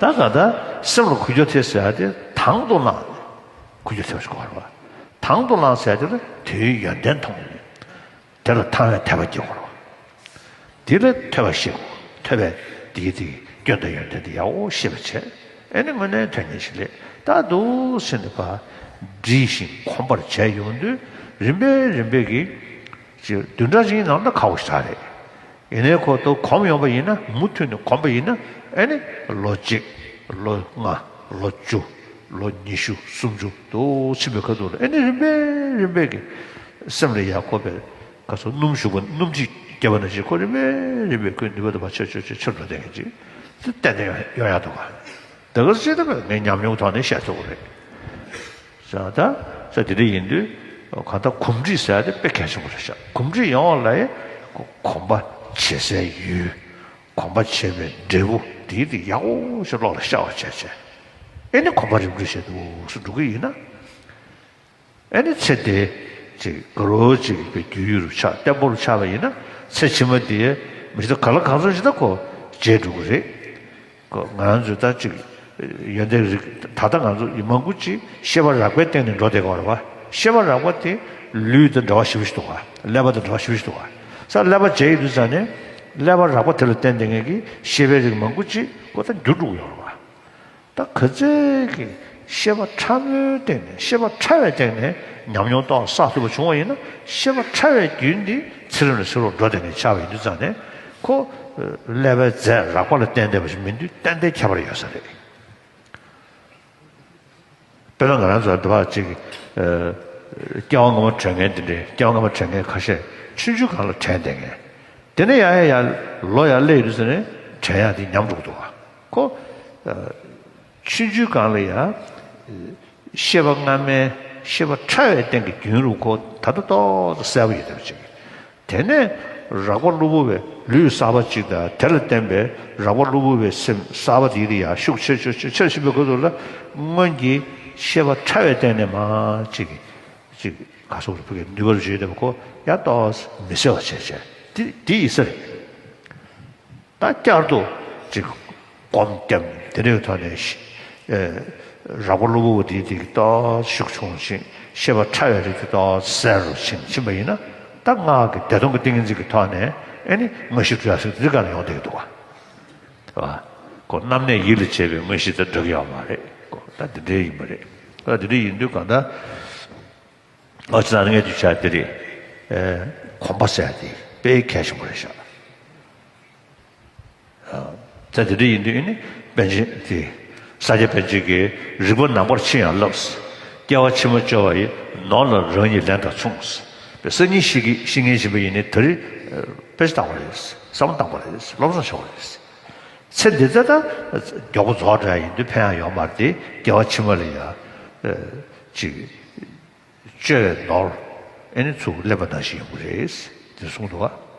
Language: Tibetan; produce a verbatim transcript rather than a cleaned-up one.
ད་ག་ད་སེམས་ལ་འགུལ་སྐྱོད་ཐེབས་ཟེར་ཡ་དེ་དང་དུ་བླངས་ནས་འགུལ་སྐྱོད་ཐེབས་ཤིག་གོ་རེད་བ། དང་དུ་བླངས་ཟེར་ཡ་དེ་ལ་དེའི་ཡོན་ཏན་མཐོང་ནས་དེ་ལ་དང་བའི་དད་པ་སྐྱེ་དགོས་རེད་བ། དེ་ལ་ཐོས་པ་ཤེས་དགོས། ཐོས་པས་དེའི་དེ་སྐྱོན་དང་ཡོན་ཏན་དེ་ཡག་པོ་ཤེས་པ་བྱས། ཨེ་ནི་དངོས་གནས་དོན་གཉེར་ཞིག་ལས་ད་འདུག་ཟེར་ནས་ཕར་འདྲིས་ཤིང་གོམས་པར་བྱས་ཡོང་དུས་རིམ་པས་རིམ་པས་ཀྱིས་ཅིག་བདུན་ཕྲག་གཅིག་ནང་ད་ཁག་པོ་ཞིག་རེད། ཡིན་ནའི་ཁོ་ཏོ་གོམས་ཡོང་པ་ཡིན་ན། མུ་མཐུད་ནས་གོམས་པ་ཡིན་ན། ཨེ་ནི་ལོ་གཅིག་ལོ་ལྔ། ལོ་བཅུ། ལོ་ཉི་ཤུ་སུམ་ཅུ་དུ་ཕྱིན་པའི་ཁ་ཐུག་ལ་ཨེ་ནི་རིམ་པས་རིམ་པས་ཀྱི་སེམས་ལ་ཡ་ཁོ་པའི་ག་ཚོད་སྣུམ་ཞུགས་པ། སྣུམ་ཅིག་བརྒྱབ་པ་ནང་བཞིན་ཁོ་རིམ་པས་རིམ་པས་ཁོའི་ནུས་པ་དེ་ཕར་ཆེར་ཆེར་ཆེར་ཆེར་འགྲོ་བསྡད་མཁན་ཅིག་དེ་ཏན་ཏན་ཡོང་ཡོང་ཡག་འདུག་ག་དེ་ག་ཚོད་ཅིག་ད་ངས་ཉམས་མྱོང་ཐོག་ནས་བཤད་ཐུབ་ཀྱི་རེད། ས་ད་ས་དེ་འདྲ་ཡིན་དུས་གང་ལྟར་གོམས་འདྲིས་ཟེར་ཡ་དེ་དཔེ་གལ་ཆེན་པོ་རེད་ཤག་གོམས་འདྲིས་ཡོང་བ་ལ་ཡ་གོམས་པ་བྱེད་སའི་ཡུལ། གོམས་པ་བྱེད་པའི་འབྲས་བུ་དེའི་དེ་ཡག་པོ་ཞིག་བློ་ལ་ཤར་བ་བྱས་བྱས། ཨེ་ནི་གོམས་པ་རིམ་གྲོ་བྱེད་དུ་སུ་འགྲོ་གི་ཡིན་ན། ཨེ་ནི་ཚེ་འདི་ཅིག་དགའ་རབ་ཅིག་པའི་རྒྱུས་ཡོད་རུ་ཆགས། བརྟན་པོ་རུ་ཆགས་པ་ཡིན་ན། ཚེ་ཕྱི་མ་འདི་མི་ཞིག་ད་ག་ལ་གང་འཚམ་ཞིག་ད་ཁོ་བརྗེད་འགྲོ་གི་རེད། ཁོ་ང་ཚོས་ད་ཅིག་ཡོན་ཏན་རིག་ད་ལྟ་ང་ཚོ་ཡི་མང་པོ་ཅིག་ཤེས་པ་རགས་པའི་སྟེང་ནས་འགྲོ་བསྡད་ཀྱི་ཡོད་རེད་བ། ཤེས་པ་རགས་པ་དེ་ལུས་དང་འབྲེལ་བ་ཞེ་པོ་ཞིག་འདུག་བ། ཀླད་པ་དང་འབྲེལ་བ་ཞེ་པོ་ཞིག་འདུག་བ། ས་ཀླད་པ་བརྗེད་ཡོད་དུས་ཙང་ནས་ཀླད་པ་རགས་པ་དེ་ལ་བརྟེན་བསྡད་མཁན་གྱི་ཤེས་པའི་རིགས་མང་པོ་ཅིག་ཁོ་ད་འགྱུར་འགྲོ་གི་ཡོད་རེད་བ། ད་ག་ཚད་ཀྱི་ཤེས་པ་ཕྲ་མོའི་སྟེང་ནས། ཤེས་པ་ཕྲ་བའི་སྟེང་ནས་ཉམས་མྱོང་ཏོག་བསགས་ཐུབ་པ་བྱུང་བ་ཡིན་ན། ཤེས་པ་ཕྲ་བའི་རྒྱུན་འདི་ཚེ་རབས་ནས་ཚེ་རབས་འགྲོ་བསྡད་མཁན་ཆགས་པ་ཡིན་དུས་ཙང་ནས་ཁོ་ཀླད་པའི་རྫས་རགས་པ་ལ་བརྟེན་བསྡད་པ་ཞིག་མིན་དུས་ཏན་ཏན་ཁྱད་པར་ཡོད་ས་རེད། དཔེར་ན་ང་རང་ཚོ་འདི་བ་ཅིག་སྐྱེ་བ་སྔ་མ་དྲན་མཁན་འདི་འདྲའི། སྐྱེ་བ་སྔ་མ་དྲན་མཁན་ཁ་ཤས་ཆུང་ཆུང་སྒང་ལ་དྲན་བསྡད་མཁན། དེ་ནས་ཡང་ཡང་ཡང་ལོ་ཡར་སླེབས་ཡོང་དུས་ཙ་ནས་དྲན་ཡག་དེ་ཉམས་འགྲོ་གི་འདུག་བ། ཁོ་ཆུང་ཆུང་སྒང་ལ་ཡང་ཤེས་པ་སྔ་མའི་ཤེས་པ་ཕྲ་བའི་སྟེང་གི་རྒྱུན་རུ་ཁོ་ད་ལྟ་ཏོག་ཙམ་གསལ་པོ་ཡོད་བསྡད་པ་ཅིག་དེ་ནས་རགས་པ་གློ་བུར་བའི་ལུས་གསར་པ་ཅིག་དང་། དེ་ལ་བརྟེན་པའི་རགས་པ་གློ་བུར་བའི་སེམས་གསར་པ་དེའི་རིགས་ཡང་ཤུགས་ཆེར་ཆེར་ཆེར་ཆེར་ཕྱིན་པའི་ཁུལ་དུ་ལ། སྔོན་གྱི་ཤེས་པ་ཕྲ་བའི་སྟེང་ནས་མར་ཅིག་ཅིག་ག་སོགས་སུ་ཕུགས་ཀྱི་ནུས་པ་རུ་བྱེད་བསྡད་པ་ཁོ་ཡང་ཏོག་ཙམ་མི་གསལ་བ་བྱས་བྱས། དེ་དེ་ཡིན་ས་རེད། ད་བསྐྱར་དུ་ཅིག་སྒོམ་བརྒྱབ་ནས་དེ་འདྲའི་ཐོག་ནས་ཤི་ཨེ་རགས་པ་གློ་བུར་བ་དེའི་དེ་གི་ཏོག་ཤུགས་ཆུང་ཕྱིན། ཤེས་པ་ཕྲ་བའི་རིགས་དེ་ཏོག་གསལ་རུ་ཕྱིན་ཕྱིན་པ་ཡིན་ན། ད་སྔགས་ཀྱི་བདེ་སྟོང་གི་ཏིང་ངེ་འཛིན་གྱི་ཐོག་ནས་ཨེ་ནི་དངོས་གཞི་འགྲུབ་ཡག་ཞིག་འདི་ག་ནས་ཡོང་བསྡད་ཀྱི་འདུག་བ། རེད་བ། ཁོ་རྣམ་གནས་ཡིད་ལ་བྱེད་པའི་དངོས་གཞི་དེ་འགྲུབ་ཀྱི་ཡོད་མ་རེད། ཁོ་ད་འདི་འདྲའི་ཡིན་པ་རེད། ད་འདི་འདྲའི་ཡིན་དུས་གང་ལྟར་ཨོ་ཅི་ན་ངས་དུས་ཆ་འདི་རེད། ཨེ་གོམས་པ་ཟེར་ཡ་དེ་དཔེ་གལ་ཆེན་པོ་རེད་ཤག་ད་དེ་འདྲ་ཡིན་དུས་ནི་པཎ་ཆེན་དེ། ས་སྐྱ་པཎ་ཆེན་གྱིས་རིག་པ་ནང་པར་ཕྱིན་ཡང་བསླབས། སྐྱེ་བ་ཕྱི་མ་བཅོལ་བ་ཡི། ནོར་ལ་རང་ཉིད་ལན་དང་མཚུངས། པའི་སང་ཉིན་ཤི་གི་ཤི་ངེས་བཞིན་པ་ཡིན་ནི་ད་རེས་དཔེ་ཆ་བཏང་བ་རེད། བསམ་བློ་བཏང་བ་རེད། སློབ་སྦྱོང་བྱས་པ་རེད། ཚེ་འདི་ཚེ་ད་མགྱོགས་པོ་རྫོགས་འགྲོ་ཡ་ཡིན་དུས་ཕན་ཡ་ཡོད་མ་རེད་དེ། སྐྱེ་བ་ཕྱི་མ་ལ་ཡ་ཅིག་བཅོལ་བའི་ནོར་ཨེ་ནི་ཚུར་སླེབས་པ་ནང་བཞིན་ཡོང་གི་རེད། དེ་གསུངས་འདུག་ག